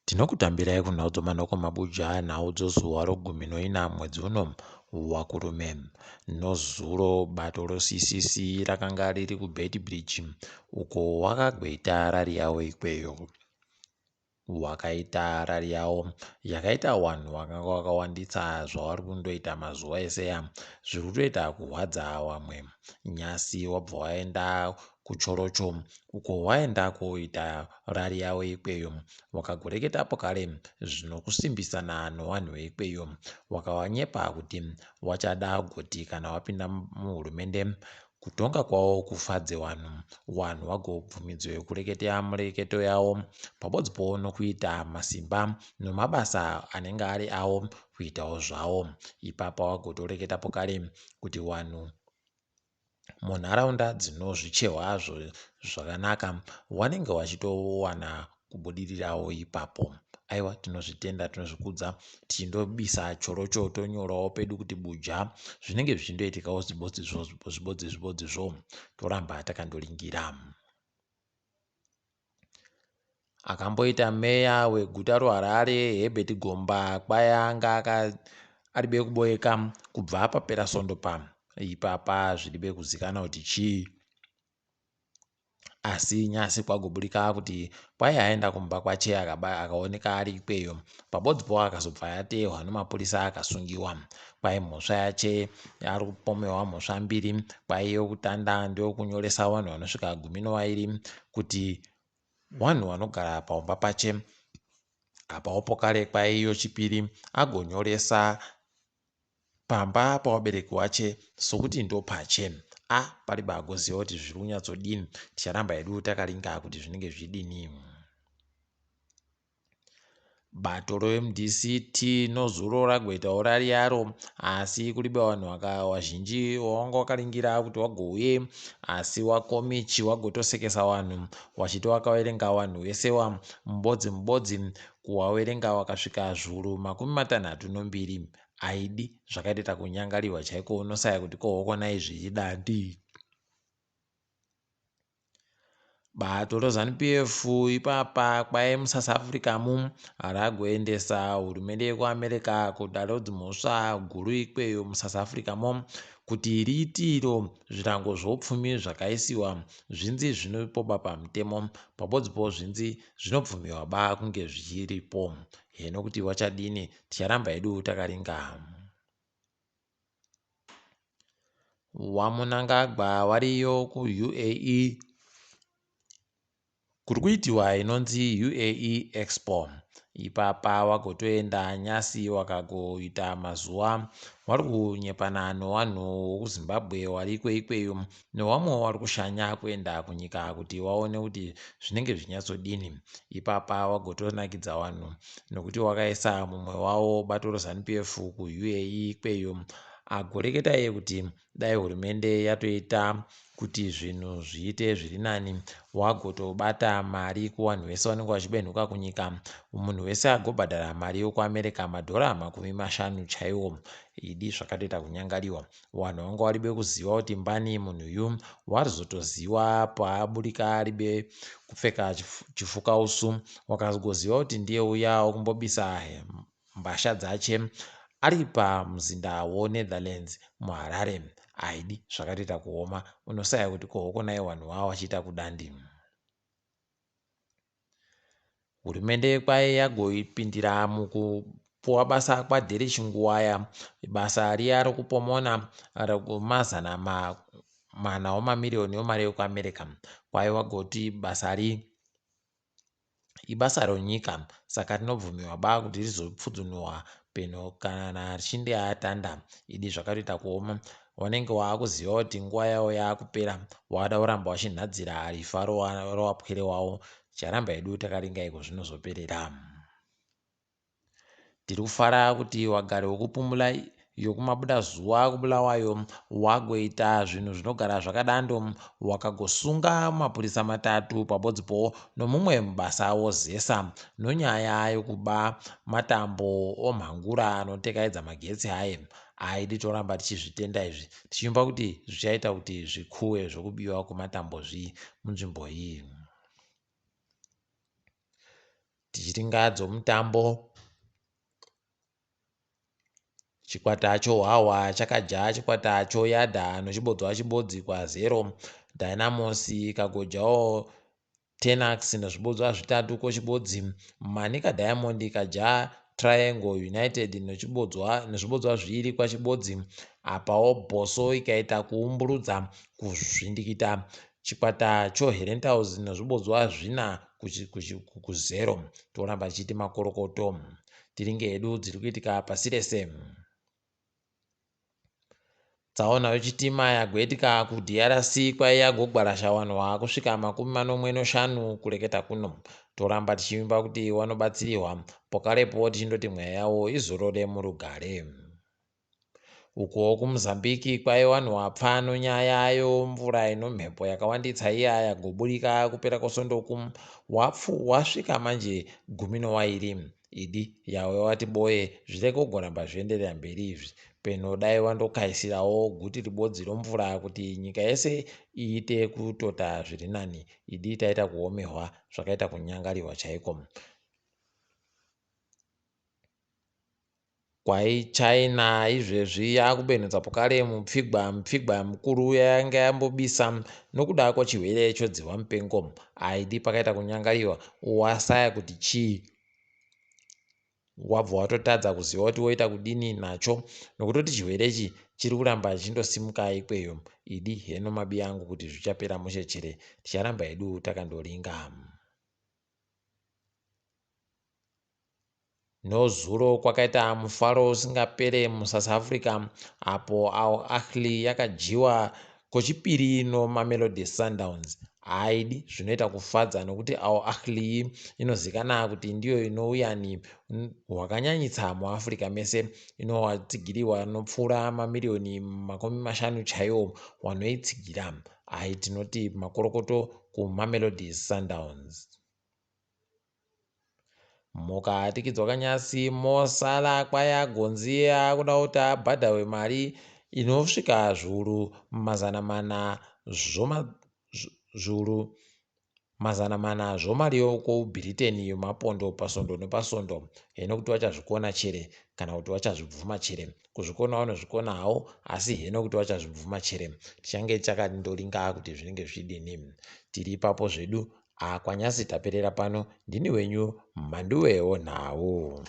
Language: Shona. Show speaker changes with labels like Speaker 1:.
Speaker 1: Tinokutambirai kunhau dzomanoko mabuja, nhau dzozuva rogumi noina mwedzi uno waKurume. Nozuro bato roCCC rakanga riri kuBeitbridge uko wakagoita rari yavo ikweyo. Wakaita rari yavo yakaita wanhu wakanga wakawandisa zvawari kundoita mazuva eseya zviri kutoita kuhwadza wamwe. Nyasi wabva waenda kuChorocho uko waenda koita rari yavo ikweyo. Wakagoreketapo kare zvinokusimbisana nowanhu weikweyo. Wakawanyepa kuti wachada kugoti kana wapinda muhurumende kutonga kwawo kufadze wanhu, wanhu wagobvumidzwe kureketea mureketo yawo pabodzipo nokuita masimba nomabasa anenge ari awo kuitawo zvawo. Ipapa wagotoreketapo kare kuti wanhu munharaunda dzinozvichehwa zvakanaka wanenge wachitowana kubudirirawo ipapo. Aiwa tinozvitenda tinozvikudza tichindobisa chorocho tonyorawo pedu kuti buja zvinenge zvichindoitikawo zvibodzizvo zvibodzi zvibodzizvo toramba takandoringira. Akamboita meya weguta roHarare Herbert Gomba kwai anga ari bekuboeka kubva papera svondo pa ipapa zviri bekuzikana kuti chii asi nyasi kwagoburika kuti kwai aenda kumba kwache akaoneka ari ikweyo pabodzipo akazobva yateehwa nemapurisa akasungiwa kwai mhosva yache ari kupomewa mhosva mbiri kwai yokutanda ndoyokunyoresa vanhu vanosvika gumi novairi kuti Wanhu wanogara paumba pache apawo pokare kwaiyo chipiri agonyoresa pamba pawabereki wache sokuti ndopache. A paribe agoziva kuti zviri kunyatsodini ticharamba hedu takaringa kuti zvinenge zvichidini. Bato roMDCT nozuro ragoitawo rari yaro asi kuribe vanhu vazhinji wavanga wakaringira kuti wagouye asi wakomichi wagotosekesa vanhu wachiti wakaverenga vanhu vese wa mubodzi mubodzi kuwawerenga wakasvika zvuru 32 aidi zvakaita kunyangarirwa chaiko unosaya kuti ko hokonai zvichidandi. Bato reZanu-PF ipapa kwai muSouth Africa mu ragoendesa hurumende yekuAmerica kudare redzimhosva guru ikweyo muSouth Africa mo kuti riiti iro zvirango zvoupfumi zvakaisiwa zvinzi zvinopoba pamutemo pabodzipo zvinzi zvinobvumiwa ba kunge zvichiripo heno kuti wachadini ticharamba hedu takaringa. WaMunangagwa wariyo kuUAE kuri kuitiwa inonzi UAE Expo. Ipapa wagotoenda nyasi wakagoita mazuva wari kunyepana nowanhu wokuZimbabwe wariko ikweyo newamwe wari kushanya kuenda kunyika kuti waone kuti zvinenge zvichinyatsodini. Ipapa wagotonakidza wanhu nokuti wakaisa mumwe wawo bato reZanu PF kuUAE ikweyo Agoreketa iye kuti dai hurumende yatoita kuti zvinhu zviite zviri nani wagotobata mari kuwanhu vese vanenge vachibenhuka kunyika munhu wese agobhadhara mari yokuAmerica madhora 50 chaiwo idi zvakatoita kunyangariwa wanhu vanga waribe kuziwa kuti mbani munhu yu warizotoziwa paaburika aribe kupfeka chifukausu wakagoziwa kuti ndiye uya wokumbobisa mbasha dzache ari pamuzinda woNetherlands muHarare. Aidi zvakatoita kuoma unosaya kuti ko hokonai wanhu wawa wachiita kudandi. Hurumende kwaye yagoipindira mukupuwa basa kwaDerry Chinguwaya basa riya rokupomona remazana mana omamiriyoni omari yekuAmerica. Kwaye wagoti basa ri Ibasa ronyika saka rinobvumiwa ba kuti rizopfudzunuwa peno kana richinge atanda. Idi zvakatoita kuoma wanenge waakuziva kuti nguva yawo yaakupera wada kuramba wachinhadzira rifa rowapwere wawo. Ticharamba hedu takaringa iko zvinozoperera. Tiri kufara kuti wagari wekupumula yokumabudazuva kuBulawayo wagoita zvinhu zvinogara zvakadando wakagosunga mapurisa matatu pabodzipo nomumwe mubasa wozesa nonyaya yokuba matambo omhangura anotekaidza magetsi aye. Aidi toramba tichizvitenda izvi tichivimba kuti zvichaita kuti zvikuwe zvokubiwa kwematambo zvi munzvimbo iyi. Tichiringa dzomutambo, chikwata choHwahwa chakadya chikwata choYadha nochibodzwa chibodzi kwazero. Dynamos ikagodyawo Tenax nezvibodzwa zvitatu kwochibodzi. Manica Diamond ikadya Triangle United nezvibodzwa zviviri kwachibodzi. Apawo Bosso ikaita kuumburudza kuzvindikita chikwata choHerentals nezvibodzwa zvina kuzero. Toramba tichiti makorokoto. Tiringe hedu dziri kuitika pasi rese. Tsaona yechitima yagoitika kuDRC kwaiya gogwarasha wanhu waakusvika 75 kureketa kuno. Toramba tichivimba kuti wanobatsirihwa pokarepo tichindoti mweya yawo izorore murugare. Ukuwo kuMozambique kwaiwanwa pfano nyaya yomvura inomhepo yakawanditsa iya yagoburika kupera kwosondoku wapfu wasvika manje gumi nowairi. Idi yawe wati boe zvirege kugoramba zvienderera mberi izvi. Peno dai wandokaisirawo guti ribodzi romvura kuti nyika yese iite kutota zviri nani. Idi taita kuomehwa zvakaita kunyangarihwa chaiko. Kwai China izvezvi yakubenhedza pokare mupfigwa mupfigwa mukuru yanga yambobisa nokuda kwechirwere chodzihwa mupengo. Aidi pakaita kunyangaiwa wasaya kuti chii wabva watotadza kuziva kuti woita kudini nacho nokutoti chirwere ichi chiri kuramba chichindosimuka ikweyo. Idi heno mabi angu kuti zvichapera mushe chere ticharamba hedu takandoringa. Nozuro kwakaita mufaro usingapere muSouth Africa apo Al Ahly yakadyiwa kochipiri noMamelodi Sundowns. Haidi zvinoita kufadza nokuti Al Ahly inozikana kuti ndiyo inouyani hwakanyanyitsa muAfrica mese inowatsigiriwa nopfuura mamiriyoni 50 chaiwo wanoitsigira. Hai tinoti makorokoto kuMamelodi Sundowns. Mukatikidzwa kanyasi Mo Salah kwayagonzi akuda kuti abhadharwe mari inosvika zviuru 400 zvoma zviuru 400 zvomari yokuBritain yemapondo pasondo nepasondo. Heno kuti vachazvikona chere kana kuti vachazvibvuma chere. Kuzvikona vanozvikona hawo asi heno kuti vachazvibvuma chere. Tichange takandoringa kuti zvinenge zvichidini. Tiri ipapo zvedu. Haa kwanyasi taperera pano ndini wenyu Mhanduwe wonhau.